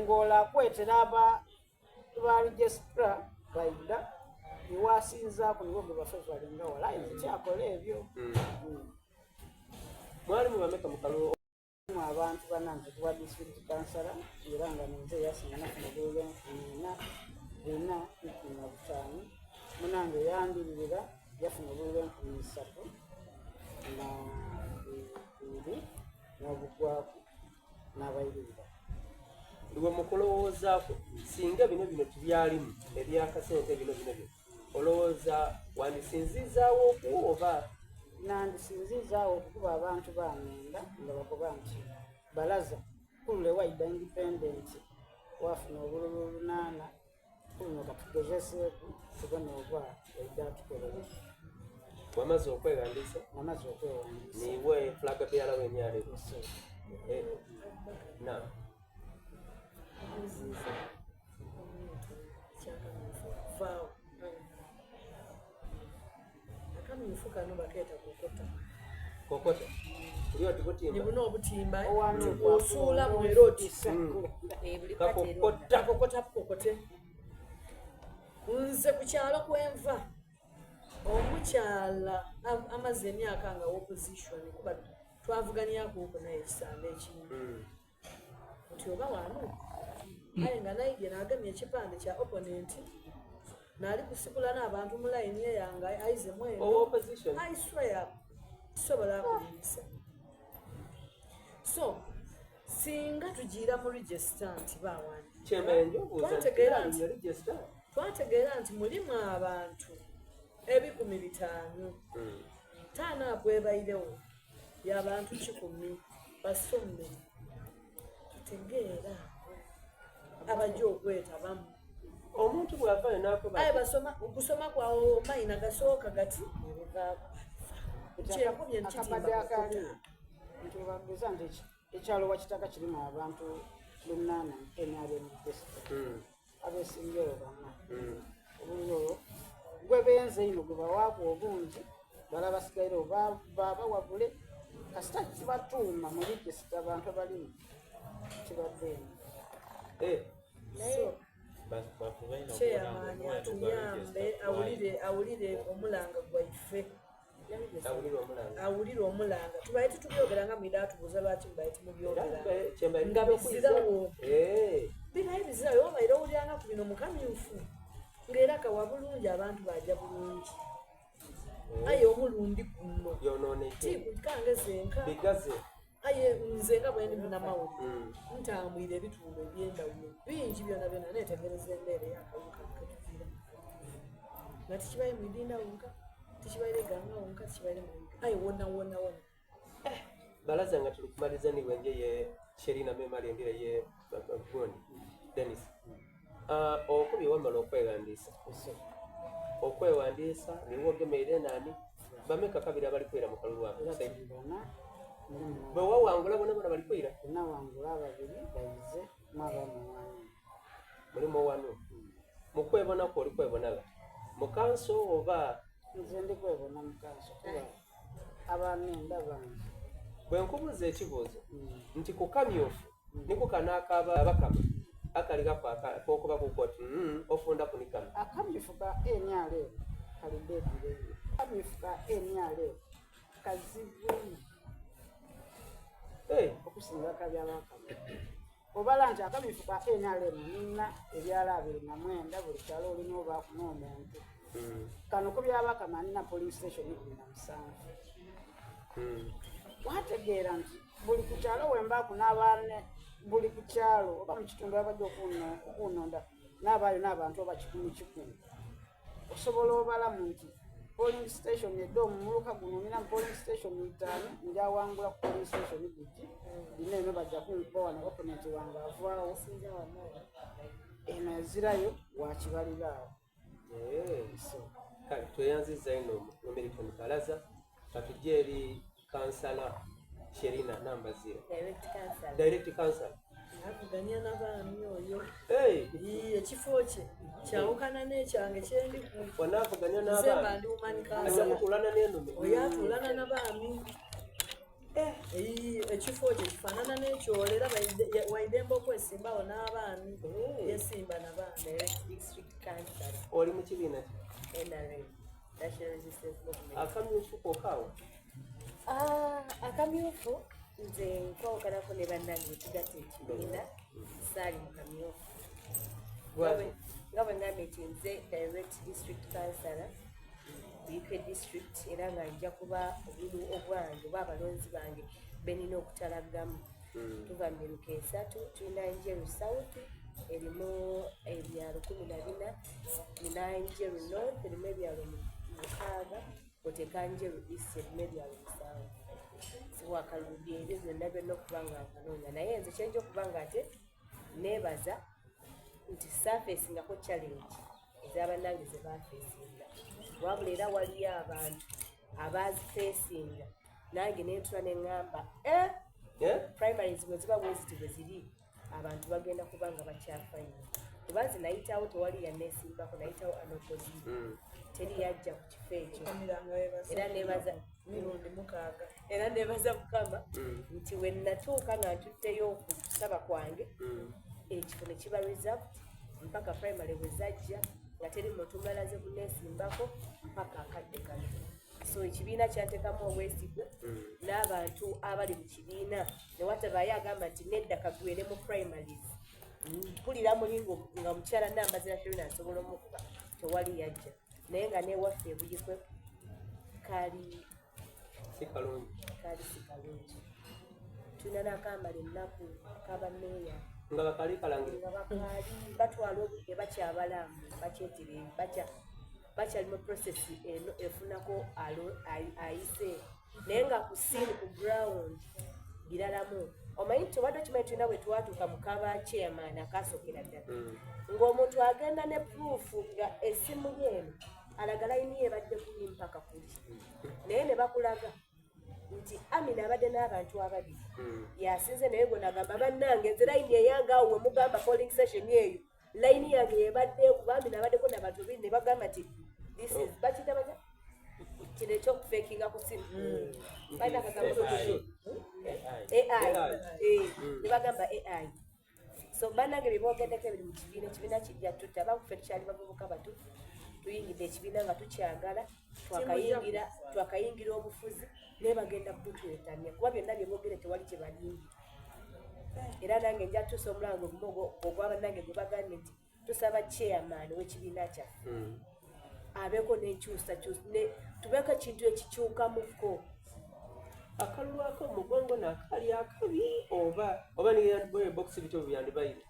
Ng'ole akwetera aba ba registrar baidha iwe asinzaaku niwe gwe bafevalinga walayi nze kyakola ebyo. Mm. Mwalimu bameka mu kalulu? Mu abantu banange kuba district kansala era nga ninze eyasinga nafuna obululu enkumi ina bina ikumi na butaano munange yandiririra yafuna obululu enkumi isatu na bibiri n'obugwaku n'abairira. Iwe mu kulowoozaako singa bino bino tibyalimu ebyakasente bino bino bino olowooza wandisinziizaawo ku oba Nandisinziizaawo okukuba abantu bangenda nga bakoba nti Balaza kulule waidha independent wafuna obululu lunaana kuluno katugezeseeku tubone oba oidha atukolere. Wamaze okweghandiisa? Namaze okwewandiisa. Niiwe flag bearer w'NRM? Eh, na Vaawo. Akamyufu kano bakeeta kokota. Kokota. Kuli oti butimba. Ni buno obutimba osuula mu era oti. Mm. Kakokota. Kakokota bukokote. Nze ku kyalo kwenva omukyala amaze emyaka nga opposition kuba twavuganyakuuku naye ekisande ekimu. Mm. nti oba wano aye nga naidye nagemye ekipande kya opponent nali kusikula n'abantu mu layini eyange aize mweno I swear sobola kulimisa so singa tugiira mu register nti bawandi twategeera nti mulimu abantu ebikumi bitaano hmm. taano akwebairewo yabantu kikumi basome tutegeera abaja okwetabamu omuntu bwavayo nakoba aye basoma okusoma kwawo mayina gasooka gati nebivaako kyekubye ntitimba nti webageza nti ekyalo wakitaka kirimu abantu lunaana nrm district hmm. abesimbyewo bana hmm. obululu olwo gwe benze ino gwe bawaaku obungi bala basigairewo baba wabule kasita kibatuuma mu regisita abantu abalimu kibadde eno eh. kyeyamaanyi atuyambe awulire awulire omulanga gwaife awulire omulanga tubaye titubyogera nga mwida atubuuza lwaki mubaye timubyogera nga bizirawo eh. bibaye bizirawo obaire owuliranga ku bino mukamyufu ngaera kawa bulungi abantu baja bulungi eh. aye omulundi guno tikange zenka aye nze nga bwendi munamawulire mm. ntambwire ebitundu ebyendawulo bingi byona byona netegereza embeera eyakawuka ketuvira nga tikibaye mwidinda wonka tikibaire ganga wonka tikibaire mwidinda aye wona wona wona eh, balaza nga tuli kumaliza ni wenje ye sherina memali endira ye gundi denis ah, okubye wamala okweghandiisa okwewandiisa niwe ogemeire nani bameka kabiri abali kwira mu kalulu ako bwe wawangula bona bona bali kwira nawangula ababiri bayize mwabamu wanu mulimu wanu mukwebonako oli kwebona gha mu kanso oba nze ndi kwebona mu kanso kuba abamemba bange bwe nkubuuza ekibuuzo mm. nti ku kamyufu mm. niko kano akaba abakama akali kokuba kuko ti mm, ofunda kuni kano akamyufu ka nrm kali dedireyo akamyufu ka nrm kazibu okusinga akabi abakama Obala nti akamyufu ka NRM nina ebyalo 29 buli kyalo olina obaaku n'omuntu. Hmm. Kano ku byabakama nina polling station 17. Hmm. Wategeera nti buli ku kyalo wembaaku n'abaana buli ku kyalo oba mu kitundu abajja okunonda n'abaayo n'abantu oba kikumi kikumi. Osobola obalamu nti polling station edda omumuluka guno nina polling station itaano njawangula ku polling station guti dina eno bajja kunkuba wano opponent wange avaawo eno ezirayo wakibalira awo eh, kale tweyanziza ino mukulu Milton Balaza katujje eri kansala Sherina namba zero direct kansala avuganya nabaami oyo ekifo kye kyawukana n'ekyange kyendiku wanaavuganya n'abaami oyo atuulana nabaami. Eh, ekifo kye kifaanana n'ekyolo era waidembe okwesimbawo n'abaami Eh. yesimba nabaana District Council, Oli mu kibiina ki? NRM, National Resistance Movement. Akamyufu kokaawo. Ah, akamyufu nze nkwawukanako ne bannange bwe tugatta ekibiina saali mu kamyufu. Lwaki? Nga bwe ngambye nti nze direct district councillor Buikwe district era nga nja kuba obululu obwange oba abalonzi bange benina okutalagamu. Tuva mu miruka esatu, tulina Njeru South erimu ebyalo 14, nina Njeru North erimu ebyalo 6, oteeka Njeru East erimu ebyalo 7. Siwakalulu byebyo byonna byonna okuba nga nkanoonya naye nze kyenja okuba nga ate neebaza nti saafeesingako challenge ez'abannange ze baafeesinga wabula era waliyo abantu abaazifeesinga nange nentula ne ŋŋamba eh, Eh? primaries bwe ziba bwe ziti bwe ziri abantu bagenda kuba nga bakyafa nnyo kuba nze nayitawo tewali yanneesimbako nayitawo anokozi teri yajja ku kifo ekyo Era neebaza. Mirundi 6. Era neebaza Mukama nti we natuuka nga ntutteyo okusaba kwange ekifo ne kiba reserved mpaka primary bwe zajja nga teri muntu mulala aze kuneesimbako mpaka akadde kano. So ekibiina kyanteekamu obwesigwa n'abantu abali mu kibiina ne watabaayo agamba nti nedda kagwere mu primaries. Mpulira muli nga mukyala Nambazira Sherina nsobola omukuba tewali yajja naye nga n'ewaffe e Buikwe kaali Si kalungi. Kaali si kalungi. Tulina n'akamala ennaku kaba meeya nga bakaali kalangire nga bakaali batwala obudde bakyabalaamu bakyetere bakyali mu process eno efunako ayise naye nga ku scene ku ground biralamu. Omanyi nti obadde okimanyi tulina bwe twatuuka mu kaba chairman akasookera ddala ng'omuntu agenda ne proof nga essimu ye eno alaga layini ye ebadde kuli mpaka kuli naye ne bakulaga nti Amina abadde n'abantu ababiri yasinze naye gwe nagamba bannange nze layini eyange awo we mugamba polling station eyo layini yange yebadde kuba Amina abaddeko n'abantu babiri ne bagamba nti this is bakiyita batya kino ekyokufeekinga ku simu balina akagambo AI. AI ne bagamba AI. So bannange bye boogeddeko ebiri mu kibiina, ekibiina kijja tutta abaffe tukyali bavubuka bato tuyingidde ekibiina nga tukyagala twakayingira obufuzi naye bagenda kututwetamya kuba byonna bye boogere tewali kye balimbye. Era nange nja tuusa omulango gumu ogwa bannange gwe bagambye nti tusaba chairman w'ekibiina kyaffe abeeko n'enkyusakyusa tubeeko ekintu ekikyukamukko. Akalulu ak'omugongo nakaali akabi oba ne box bityo byandibayire.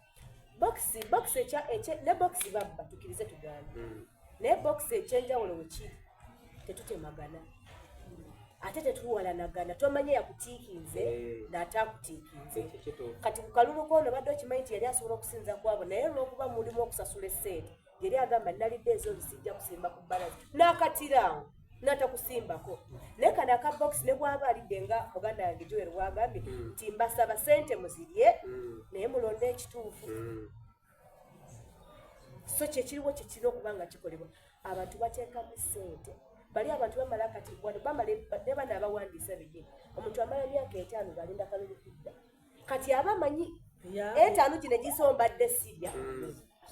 Box, box ekya, ekye, ne box babba tukirize tugambe. Naye box ekyenjawulo we kiri tetutemagana ate tetuwalanagana tomanye yakutiikinze n'ataakutiikinze. Ekyo kituufu. Kati ku kalulu k'ono obadde okimanyi nti yali asobola okusinza ku abo naye olw'okuba mulimu okusasula essente yali agamba nalidde ezo sijja kusimba ku bbalaza n'akatiraawo n'atakusimbako. Naye kano aka box ne bw'aba alidde nga muganda wange Joel bw'agambye nti mbasaba ssente muzirye naye mulonde ekituufu. So kyekiriwo kyekirina okuba nga kikolebwa abantu bateekamu ssente bali abantu bamala kati wano bamala ne bano abawandiisa bennyini omuntu amala myaka 5 ng'alinda kalulu kudda kati aba amanyi 5 gino egisombadde sirya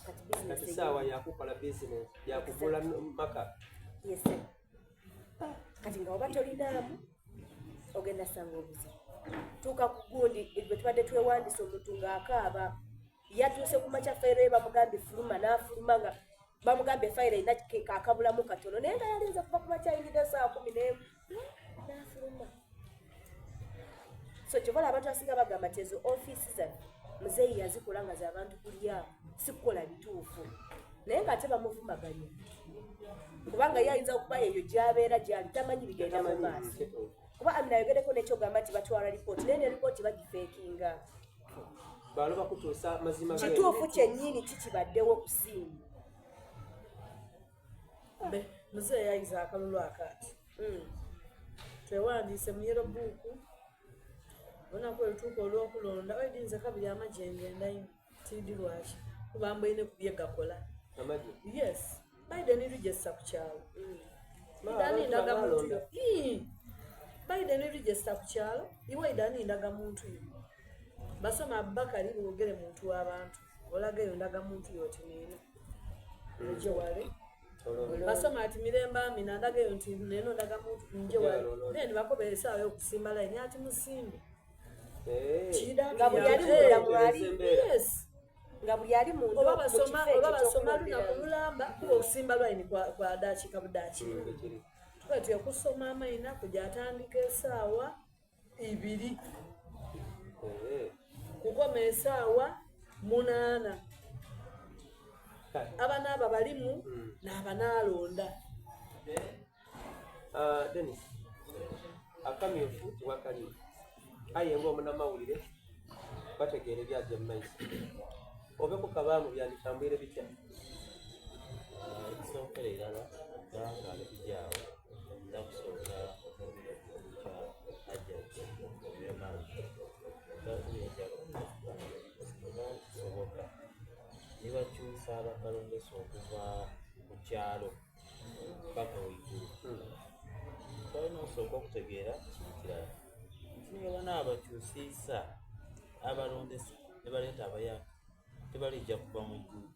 kati business Kati saawa yakukola business yakugula maka. Yes. Kati nga oba tolinaamu ogenda sanga obuzibu tuuka ku gundi bwe tubadde twewandiisa omuntu ng'akaaba yatuuse ku makya fayiro ye bamugambye fuluma n'afuluma nga bamugambye fayiro erina akabulamu katono naye nga yalinze kuva ku makya ayingidde essaawa 11 n'afuluma. So kyovala abantu abasinga bagamba nti ezo ofiisi zaffe muzeeyi yazikola nga z'abantu kulya si kukola bituufu naye ng'ate bamuvumaganya kubanga ye ayinza okuba eyo gy'abeera gy'ali tamanyi bigenda mu maaso. Kuba Amina ayogereko n'ekyogamba nti batwala lipooti naye ne lipooti bagifeekinga. Baloba kutuusa mazima kituufu kyennyini kikibaddewo okusinga. Muzeeyi yayiza akalulu akaati. Twewandiise mu yellow book olunaku olutuuka olw'okulonda oidinze kabiri amagye ngenda ino tidi lwaki kuba mbwine ku bye gakola. Amagye? Yes. Biden regista ku kyalo. Dani ndaga muntu. Baidha ni register ku kyalo, iwe oidha ni ndagamuntu yo. Basoma Abubakari boogere muntu wa bantu, olageyo ndagamuntu yo oti neeno. Oje wale. Basoma ati Mirembe Amina ndageyo nti neeno ndagamuntu nje wale. Then bakoba esaawa y'okusimba layini ati musimbe. Nga buli ali munda mwali. Yes. Nga buli ali munda oba basoma oba basoma lunaku lulamba kuba okusimba layini kwa dakiika budakiika. Tuba okusoma amaina kujatandika esaawa ibiri kukoma esaawa 8. Abanaaba balimu n'abanaalonda. Denis, akamyufu tiwakalimu aye nga omunamawulire bategeera ebyaja mu maiso obe ku kabaamu byanditambwire bitya? Ekisookera irala nga kujaawo nja kusooka kya Hajjat Remali oba kisoboka ni bakyusa abakalondesa okuva ku kyalo paka waigulu. Kyolina okusooka okutegeera kiri kirala nti ni bwebanaaba bakyusiisa abalondesa ni baleeta abayaka tibalija kuva mu igulu.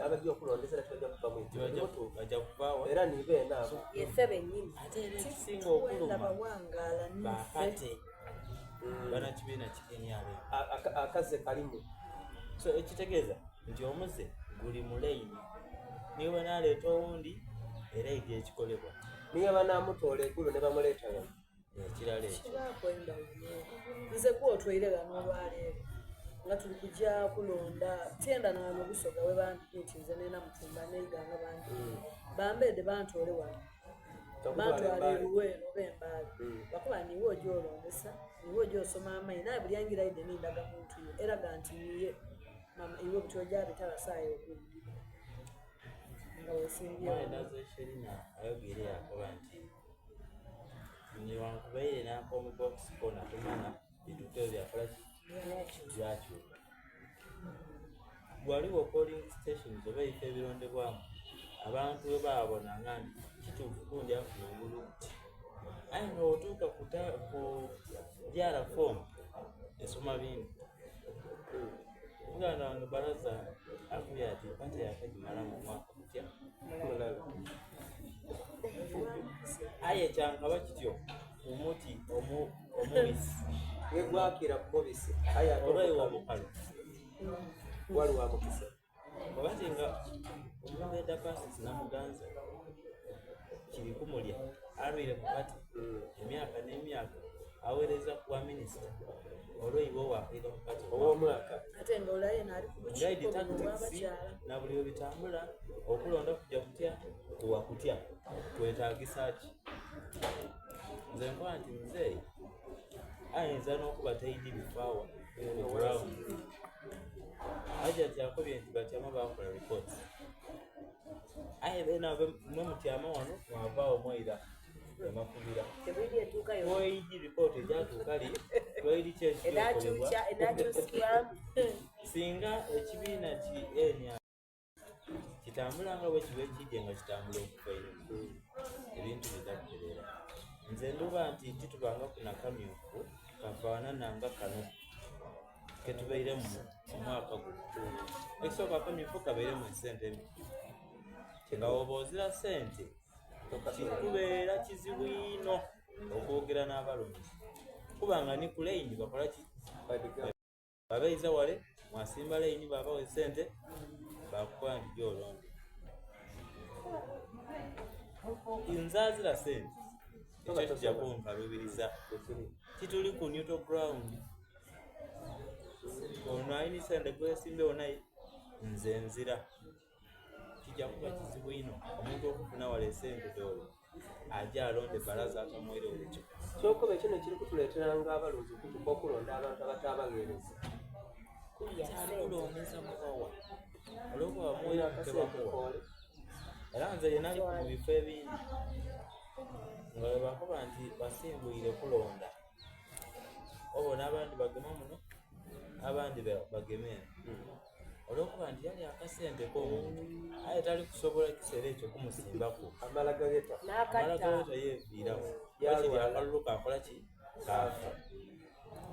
Abajja okulondesa era tibajja kuva mu igulu. Bajja kuvaawa. Era ni beene abo. Yeffe bennyini. Ate era ekisinga okuluma bakate banakibiina ki NRM. Akaze kalimu. So ekitegeeza nti omuze guli mu layini niwe banaaleeta owundi era ejo ekikolebwa. Niye banamutoola egulu ne bamuleeta wano. Ekirala ekyo. Kibaako endawulo. Nze gw'otwaire ghano olwaleero nga tuli kuja kulonda tyenda na wano Busoga we bandi nti nze nena Mutumba n'eighanga bandi bambeede bantoole wano bantwala e Luweero oba e Mbale bakuba niiwe oja olondesa niiwe oja osoma amaina aye buli aingira aidhe n'endagamuntu yo eraga nti niye mama iwe buti oja bita basaaye ogundi nga wesimbyewo. Mwanhinaze Sherina ayogeire yaakoba nti Newankubaire n'ak'omu box kona tomanya bituuka eyo byakola ki? Byakyuka. Ghaligho polling stations oba ebifo ebirondebwamu abantu we baabona nga nti kituufu gundi afunye obululu buti aye nga bw'otuuka ku DR form esoma bindi. Muganda wange Baraza akubye ati party yakagimalamu omwaka gutya? Mulala. Aye kyankaba kityo ku muti omubisi. Ghe gwakira ku mubisi aye ate Oba iwe omukalu. Wali wa mukisa. Oba ti nga omumbedha Persis Namuganza kiri kumulya alwaire mu pati emyaka n'emyaka aweereza ku bwa minisita olwo iwe waakaira mu pati Ow'omwaka. Ate nga ole yena ali ku Ngaidi bukiiko buno tactics obw'abakyala. na buli bwe bitambula okulonda kuja kutya kuwa kutya kwetagisa ki? Nze nkoba nti muzeeyi ayinza n'okuba taidhi bifaawa ku ground. Hajati akobye nti batyama baakola reports aye beene mwe mutyama wano mwavaagho mwaira e Makubira. Tebwidhi etuukayo. Twaidhi ripooti egyatuuka li twaidhi ki ekiri okolebwa. Enakyusibwamu. Singa ekibiina ki NRM kitambula nga bwekiba ekidye nga kitambula okufa einho, ebintu bidha kutereera. Nze ndhuba nti titubangaku na kamyufu kafanana nga kano ketubairemu omwaka guno. Ekisooka akamyufu kabairemu esente embi nga bwoba ozira sente kikubeera kizibu inho okwogera n'abalonzi kuba nga ni ku layini bakola ki? Babaiza wale mwasimba layini babawa esente bakukoba nti ja olonde. Nze azira sente ekyo kija kunkalubiriza. Tituli ku neutral ground. Ono alina sente gwesimbewo naye nze nzira. Kija kuba kizibu inho omuntu okufuna wale esente dhoole aje alonde baraza atamwairegho ku kifo. Kyokoba ekyo nekiri kutuleetera nga abalonzi okutuka okulonda abantu abatabagheereza. Kyali kulondesa mubawa olwokuba bamuwaire tebamuwa. Era nze lyenaliku mu bifo ebindi nga bwebakoba nti basimbwire kulonda obona abandi bagema muno abandi bagema eno. Olw'okuba nti yalya akasente k'omuntu aye tali kusobola kiseera ekyo kumusimbaku. Amala gaweta. Amala gaweta yeeviiraku. Wakiri akalulu kaakola ki? Kaafa.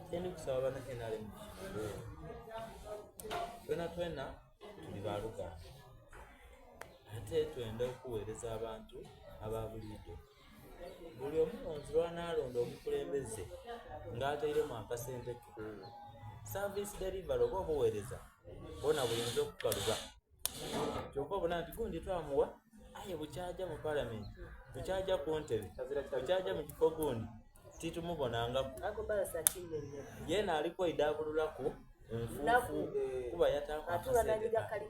Kyendi kusaba bana NRM kino. Twenatwena tuli baluganda ate twenda okuweereza abantu aba buliidho. Buli omulonzi lw'anaalonda omukulembeze ng'atairemu akasente ke, service delivery oba obuweereza bwona buyinza okukaluba. Kyova obona nti gundi twamuwa aye bukyaja mu palamenti, bukyaja ku ntebe, bukyaja mu kifo gundi titumubonangaku. Yeena ali kweidaabululaku enfuufu kuba yataaku akasente kangi.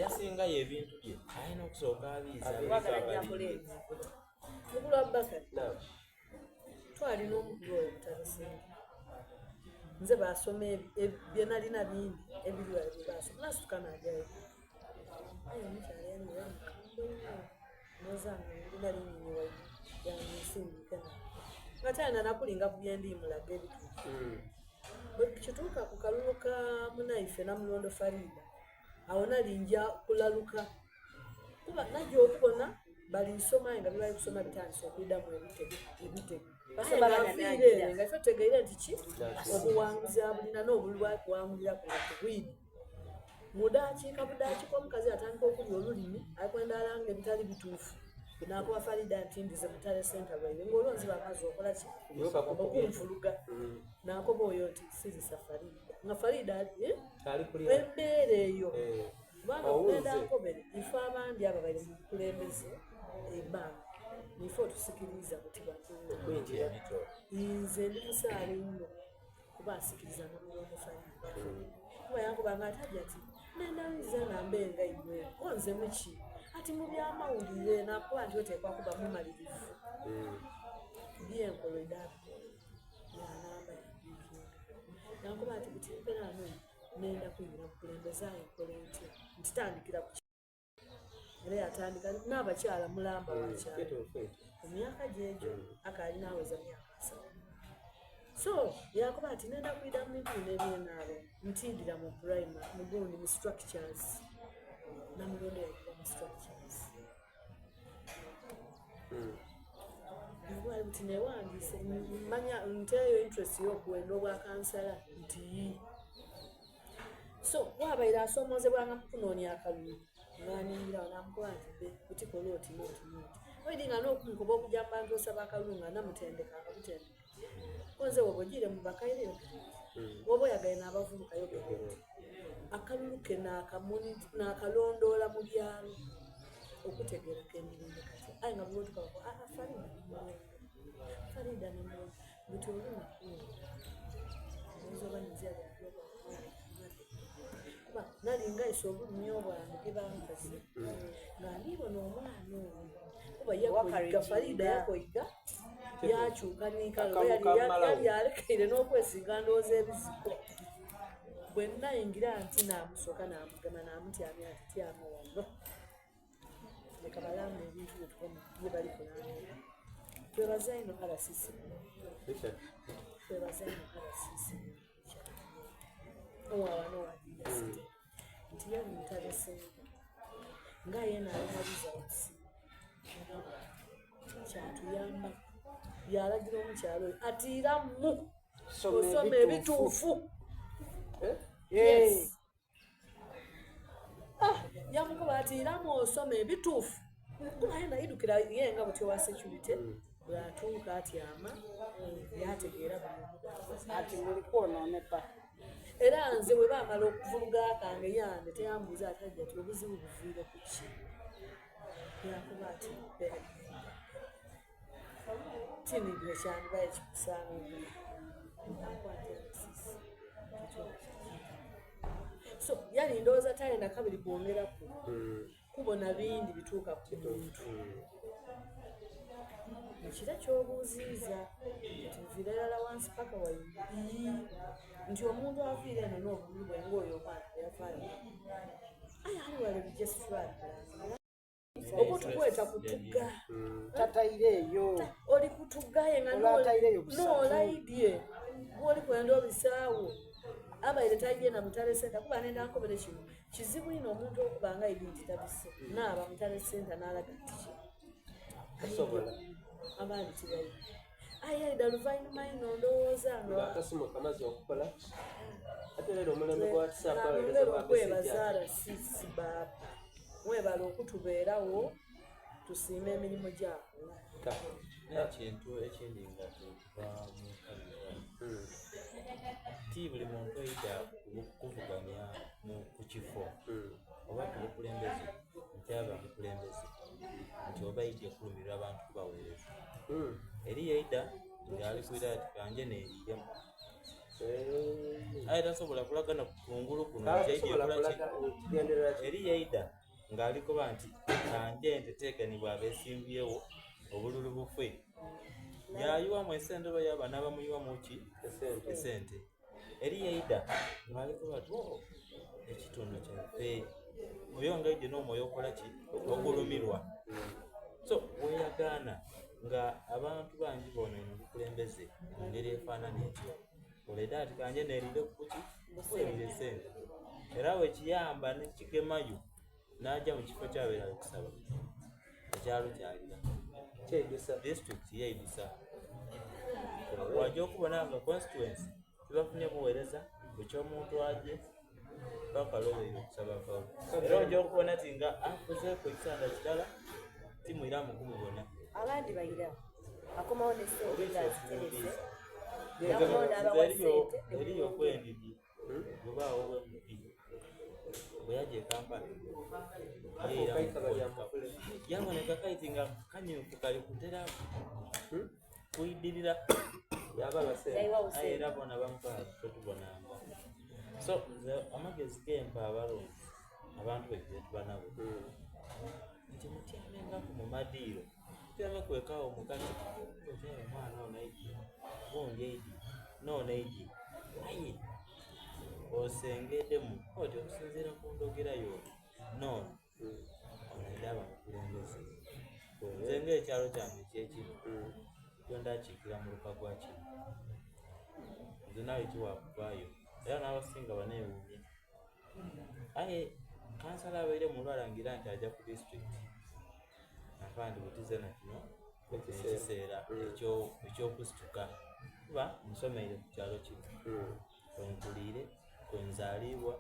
Yasingayo ebintu bye alina okusooka abiiza abalinde. Mukulu Abubakar, twalina omukulu oyo Mutare nze basoma bye nalina bingi ebiri wale bye basoma nasituka najayo aye omukyala yali era mukambwe nnyo ndowooza nga nali nyini waigulu yandinsindike naye nga talina nakulinga ku byendi mulaga ebituufu hmm. bwe kituuka ku kalulu ka munaife Namulondo Farida awo nali nja kulaluka kuba najja okubona bali nsoma nga bibali kusoma bitandise okwidamu ebitego ebitego afiire ere nga ife tutegeire nti ki obuwanguzi abulina n'obululu bwakuwangulira ku nga tubwidi mudakiika budakiika omukazi atandika okulya olulimi akwenda alanga ebitali bituufu nakuba farida nti ndize mutale senta lwaire ngaolwonzi bamaze okola ki okunvuluga mm. nakoba oyo nti sizisa farida nga farida eh? embeera eyo eh. kubanga kugenda nkobere ife abandi abo bali mu bukulembeze ebbanga nife otusikiriza buti nze ndi musaale nnyo kuba asikiriza nomulondo farida kuba yankuba nga atajja ati nendaliza nga mbenga imwe ko nze muki ati mu byamawulire nakuba nti oteekwa kuba mumalirivu hmm. byenkolo edabikola yanamba yabikinga yankuba ati buti mperaano nenda kuyingira bukulembeze aye nkola ntya nti tandikira ku era yatandika n'abakyala mulamba hmm, bakyala mu myaka gyegyo hmm. akaalina aweza myaka asatu so yakuba nti nenda kuyida mu bintu bino ebyenaalo ntidira mu prima mugundi mu structures namulondo yakuba mu structures hmm. nti newandiise manya nteeyo interest y'okuwenda obwakansala nti so wabaire asoomozebwanga mu kunoonya akalulu ng'aningirawo namukuba nti be kutikola oti noti noti oidi nga n'okunkuba okujja mu bantu osaba akalulu nga namutendeka nga butendeka konze woba ogiire mu bakaire yogera oti hmm. woba oyagaye n'abavubuka yogera oti akalulu ke n'akalondoola mu byalo okutegeera kemirembe kati aye nga bwotukako ah, ah, farida farida nemulondo buti olunaku kuba nalinga isa obulumi obwange gebankoze nga ndibona omwana oyo kuba yakoiga farida yakoiga yakyuka ninkalo yali alekeire n'okwesiga ndowooza ebizigo bwe nayingira nti namusooka namugema namutyamya nti tyama wano leka balambe ebintu byetubona bye bali kulamba twebaza ino rcc twebaza ino rcc owawano wadiyasite nti yali mutale sente nga yena alina results kyatuyamba yalagira omukyalo oyo atiiramu osoma ebituufu eh? yes Ah, yamukuba ati iramu osoma ebituufu kuba nayidukira ye nga butyo wa security hmm. bwatuuka atyama yategeera ati muli kwonooneka era nze bwe bamala okuvuluga kange yange teyambuuza ati ajja ti obuzibu buviire ku ki yakuba ati tinigwe kyandiba ekikusaana okuba so yali ndowooza tayenda kabiri kwongeraku hmm. kubona bingi bituuka ku muntu hmm. ekiro kyobuuziiza nti nviira irala wansi paka waigulu nti omuntu aviira eno n'obululu bwe ngaoyo omwana yavaayo aye ali wale bijesitwalira okutukweta kutuga mm. tataireeyo oli kutugaye nga nolaidye gwoli kwenda obisaawo Abaire taidye na Mutale Center kuba nenda nkobere kino kizibu inho omuntu okuba nga aidye nti tabise naaba Mutale Center n'alaga nti ki Tasobola. Abandi tibaidye. Aye aidha luvainhuma inho ndowooza nga Nga akasimu kamaze okukola. Ate leero omulembe gwa WhatsApp Nalongera aweereza bwa okwebaza message ate. RCC baaba mwebale okutubeerawo tusiime emirimu gyakola. N'ekintu ekindi nga tuva mu kamera ti buli muntu aidha kuvuganya ku kifo oba ku bukulembeze nti aba mukulembeze nti oba aidye kulumirwa abantu kubaweereza. Eriyo aidha nga ali kwira ati kanje neeriiremu aye tasobola kulaga na kungulu kuno nti aidye kola ki. Eriyo aidha ng'ali koba nti kanje nteteeganibwa abesimbyewo obululu bufe. Yaayiwamu esente oba yaaba n'abamuyiwamu ki esente. Eriyo aidha ng'ali koba ati oh ekitundu kyaife oyo nga aidye n'omwoyo okola ki ogulumirwa. So weyagaana nga abantu bangi bonoine obukulembeze mu ngeri efaanana etyo. Oleeta ati kanje neeriire kuki kwerire esente era wekiyamba nekigemayo n'aja mu kifo kyabeera ali kusaba ekyalo kyalira Kyeidusa. disitulikiti yeidusa waja okubona nga constituency tibafunye buweereza bukya omuntu aje paka lwebeire okusaba akalulu era oja okubona ti nga akozeeku ekisanda kirala timwiramu kumubona. Abandi baira akomawo ne sente Oluisi nga aziterese okubuuliza. nakomawo n'abawa Nze eriyo sente eriyo nemwongera. kwendidi bwebaawo bwe MP bwe yaja e Kampala Afuuka eikaba lya muvule. yaboneka kaiti nga kanyufu kali kutera kuidirira Yaba basente. Yayiwawo aye sente. era bona bamukola tetubonanga so nze amagezi gempa abalonzi abantu baife betuba nabo nti mutyamengaku mu madiiro mutyame kwekaawo mukati oti omwana ono aidye gundi aidye noono aidye aye osengedemu oti okusinziira ku ndhogera y'ono noono ono aidha aba mukulembeze nze nga ekyalo kyange ekyekino kyo ndakiikira muluka gwa kino nze naawe tiwakuvaayo era n'abasinga baneewuunia aye kansala abaire mulwalangira nti aja ku disitulikiti nafa nti butize na kino ekiseera ekyokusituka kuba nsomeire ku kyalo kino kwenkuliire kwenzaalibwa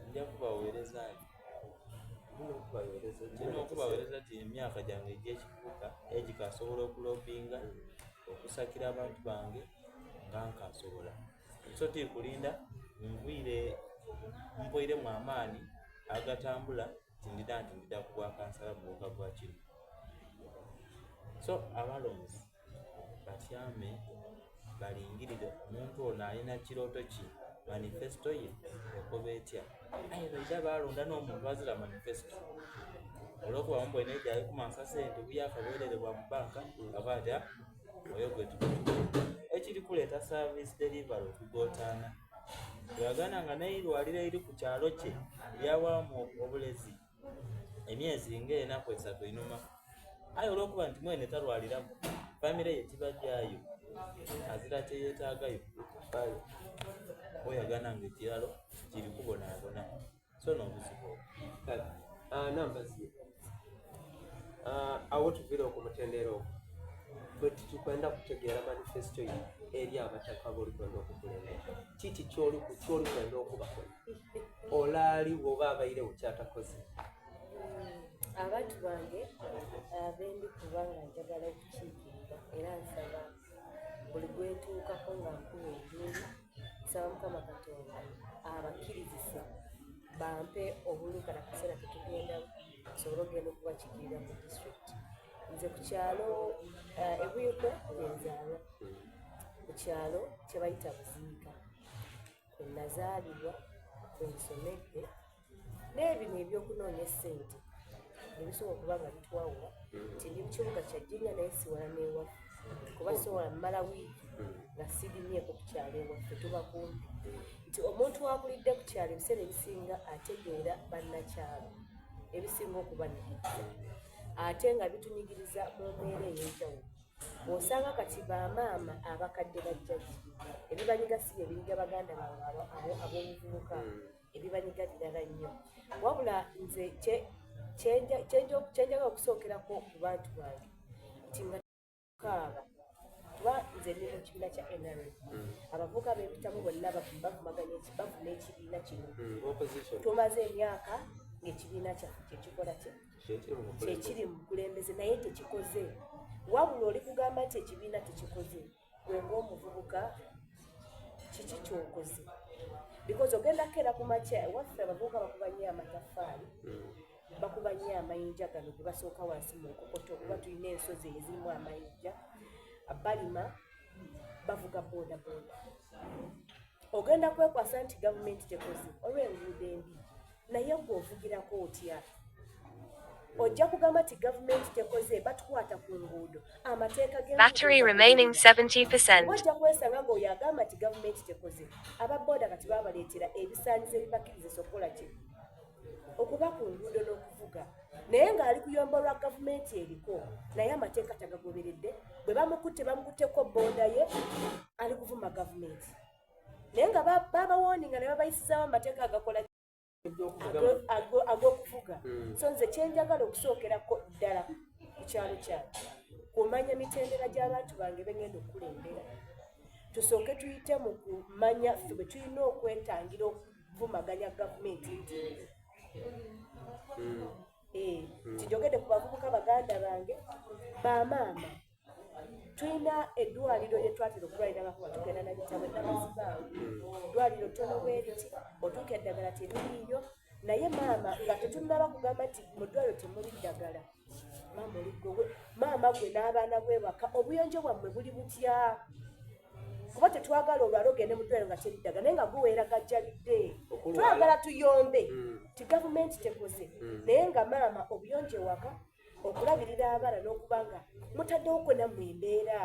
nja kubaweereza ndina okubaweereza ti emyaka gyange egyekivubuka egikasobola okulobinga okusakira abantu bange nga nkasobola so tikulinda nviire mpoiremu amaani agatambula tindida nti ndida ku bwakansala mu muluka gwa kino so abalonzi batyame balingirire omuntu ono alina kirooto ki manifesto ye ekoba etya aye baidha balonda n'omuntu azira manifesto olwokuba mubwene ejo ali kumansa sente buyaka bwerere bwa mu banka aba ati ah oyo gwe ekiri kuleeta service delivery okugotaana bweyagaana nga n'eirwaliro eriri ku kyalo kye lyawaamu obulezi emyezi ng'enaku esatu einhuma aye olwokuba nti mwene talwaliraku famire ye tibajaayo azira kyeyetaagayo oyagaana nga ekiralo kiri kubonaabona so n'obuzibu obwo. Kale, ah, Nambaziye, ah, awo tuviire ku mutendera ogwo bwe tukwenda kutegeera manifesito yo eri abataka b'oli kwenda okukulembera kiki kyoli kyoli kwenda okubakola olaaliwo oba abairewo kyatakoze Abantu bange abendi kuba nga njagala okukiikirira era nsaba buli gwentuukako nga nkuba enduulu nsaba Mukama Katonda abakkirizise bampe obululu kano akaseera ketugendamu nsobole okugenda okubakiikirira ku disitulikiti. Nze ku kyalo e Buikwe gyenzaalwa ku kyalo kye bayita Buziika kwe nazaalibwa, kwe nsomedde n'ebino eby'okunoonya essente ebisobola okuba nga bitwawula nti ndi mu kibuga kya Jinja naye siwala n'ewaffe kuba sobola mmala wiiki nga sirimyeko ku kyalo ewaffe tuba kumpi nti omuntu akulidde ku kyalo ebiseera ebisinga ategeera bannakyalo ebisinga okubanyigiriza ate nga bitunyigiriza mu mbeera ey'enjawulo. Osanga kati bamaama abakadde bajjajja ebibanyiga si bye binyiga baganda baabwe ab'obuvubuka hmm. Ebibanyiga birala nnyo. Wabula nze kyenjagala okusookerako ku bantu bange nti nga kaaba kuba nze ndi mu kibiina kya NRM hmm. Abavubuka bempitamu bonna bavumaganya bavuma ekibiina kino hmm, Tumaze emyaka ng'ekibiina kyaffe kyekikola kye kyekiri mu bukulembeze naye tekikoze. Wabula oli kugamba nti ekibiina tekikoze, gwe ng'omuvubuka kiki kyokoze? Because ogenda kukeera ku makya ewaffe abavubuka bakuba nnyo amataffaali hmm. Bakuba nnyo amayinja gano ge basooka wansi mu nkokoto kuba tulina ensozi ezirimu amayinja. Balima, bavuga boda boda. Ogenda kwekwasa nti gavumenti tekoze olw'enguudo embi, naye gwe ovugirako otya? Ojja kugamba nti gavumenti tekoze, batukwata ku nguudo, amateeka Battery remaining 70%. Ojja kwesanga ng'oyo agamba nti gavumenti tekoze, aba boda kati babaleetera ebisaanyizo ebibakkirizisa okukola ki? Okuba ku nguudo n'okuvuga, naye ng'ali kuyomba olwa gavumenti eriko, naye amateeka tagagoberedde. Bwe bamukutte, bamukutteko booda ye, ali kuvuma gavumenti, naye nga babawooninga ne babayisizaawo amateeka agakola ag'okuvuga hmm. So nze kyenjagala okusookerako ddala ku kyalo kyange kumanya mitendera gy'abantu bange bengenda okukulembera. Tusooke tuyite mu kumanya ffe bwe tulina okwetangira okuvumaganya gavumenti nti hmm. Eh, Kijogedde ku bavubuka baganda bange, bamaama, tulina eddwaliro lye twatera okulwalirangako nga tugenda nabitabo enamazibaawo. Ddwaliro ttono bweriti, otuuka eddagala teririiyo. Naye maama, nga tetunaba kugamba nti mu ddwaliro temuli ddagala, maama oli gwe, maama gwe n'abaana bwebaka, obuyonjo bwammwe buli butya? Kuba tetwagala olwala ogende mu ddwaliro nga teri ddagala, naye nga guweera gajjalidde. Twagala tuyombe hmm. ti gavumenti tekoze hmm. naye nga maama obuyonjo ewaka, okulabirira abaana n'okuba nga mutaddewo kwe nammwe embeera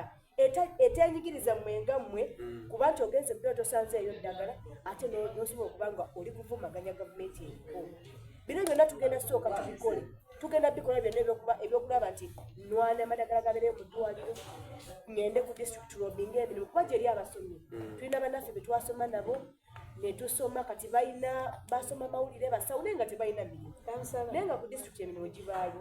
etenyigiriza mmwe nga mmwe hmm. kuba nti ogenze ddala tosanzeeyo ddagala, ate n'osobola okuba nga oli kuvumaganya gavumenti eriko. Bino byonna tugenda sooka tubikole, tugenda bikola byonna ebyokulaba nti nwana amadagala gabeereyo mu ddwaliro, ngende ku district lobbying emirimu, kuba gyeri abasomi hmm. Tulina bannaffe be twasoma nabo netusoma, kati balina basoma mawulire, basawo, naye nga tebalina mirimu, naye nga ku disitulikiti emirimu gibaayo.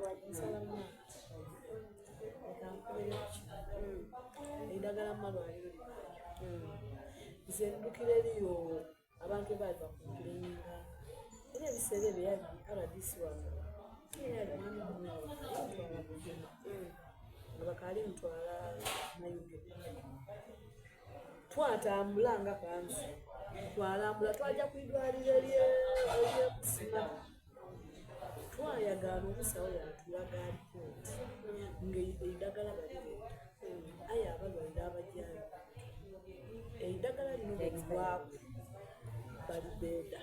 Eddagala mu malwaliro libaayo. Nze ndukira eriyo abantu ebaali bakomplaininga, era ebiseera ebyo yali RDC wange, yali mwami mutwala Bugema nga bakaali mutwala Mayuge. Twatambula nga kansu, twalambula, twajja ku idwaliro eryekusima, twayagaana omusawo yatulaga alipooti ngaeddagala balireeta, aye abalwaire abajjayo eddagala lino bwelibwaku balibeeda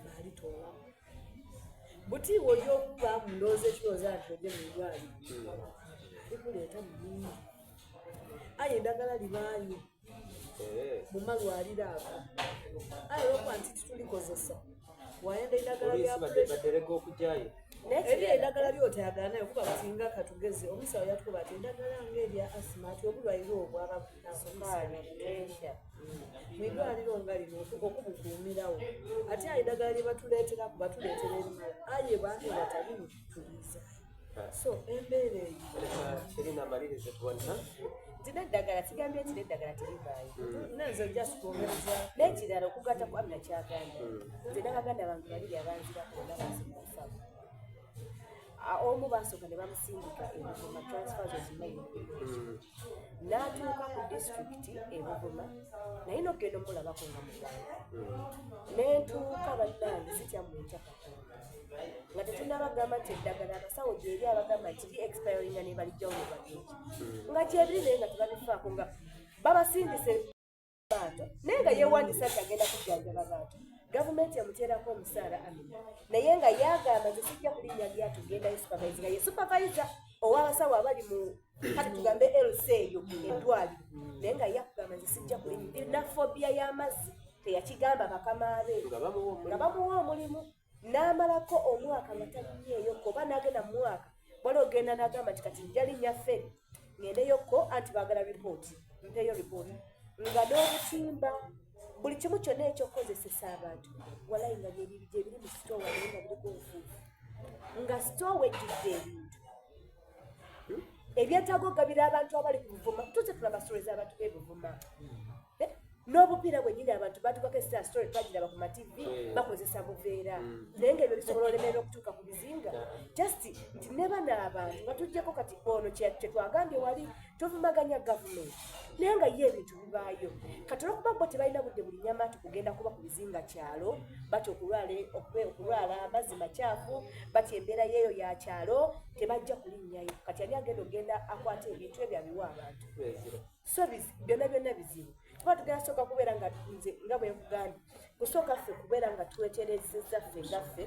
balitoolamu. Butiibwa ojja okubaamu ndowooza ekirowooza nti ojje mu idwaliro likuleeta mulungi, aye eddagala libaayo eh. mu malwaliro ago, aye olwokuba nti titulikozesa wayenda eddagala lya okujayo eri eddagala lyotayagala naye kuba butinga katugeze omusawo yatukuba ati eddagala nga erya asima ati obulwaire obwo mu idwaliro nga lino okubukuumirawo, ate aye eddagala lye batuleeteraku batuleetera erimala, aye bantu batali tuliizaayo. So embeera eyo Kirina amalirize tubona. Nti n'eddagala sigambye nti n'eddagala terivaayo. Nenze just kwongereza. N'ekirala okugatta ku Amina kyagambye, nze n'abaganda bange babiri abanzirako bonna basoma busawo. Omu basooka ne bamusindika e Buvuma, transfers ozimanyi, n'atuuka ku disitulikiti e Buvuma, naye n'okugenda omulabako nga muganda. Nentuuka bannange sitya munkya Katonda nga tetunabagamba nti eddagala abasawo gyeri abagamba nti li expiringa ne balijjawo ne balyeki nga gyebiri, naye nga tebabifaako nga babasindise bantu, naye nga yeewandisa nti agenda kujjanjaba bantu, gavumenti emuteerako omusaala Amina, naye nga yagamba nze sijja kulinnya lyato gendayo supervise, nga ye supervisor ow'abasawo abali mu kati tugambe LC eyo eddwaliro, naye nga yakugamba nze sijja kulinnya na phobia y'amazzi, teyakigamba bakama be nga bamuwa omulimu. N'amalako omwaka nga talinnyeeyo, oba n'agenda mu mwaka wali ogenda n'agamba nti kati nja linnya ferry. Ngendeyokko anti baagala ripooti, mpeeyo ripooti nga n'obutimba buli kimu kyonna ekyokukozesesa abantu walayi nga gyebiri mu sitoowa naye nga biriko nfuufu nga sitoowa ejjudde ebintu ebyetaaga okugabira abantu abali ku Buvuma. Tuze tulaba story z'abantu b'ebuvuma eh? N'obupiira bwennyini abantu batukako esita story twagiraba ku mativi eh. bakozesa buveera mm. naye nga ebyo bisobola olemerera okutuuka ku bizinga just nti ne bano abantu nga tujjako kati ono kyetwagambye wali tuvumaganya gavumenti naye nga ye ebintu bibaayo kati olwokuba bo tebalina budde buli nyama nti kugenda kuba ku bizinga kyalo batya okulwala amazzi makyafu batya embeera yeeyo ya kyalo tebajja kulinnyayo kati ani agenda okugenda akwata ebintu ebyo abiwa abantu so byonna byonna bizibu kuba tugenda sooka kubeera nga nze nga bwe nkugambye kusooka ffe kubeera nga tweterezeza ffe nga ffe.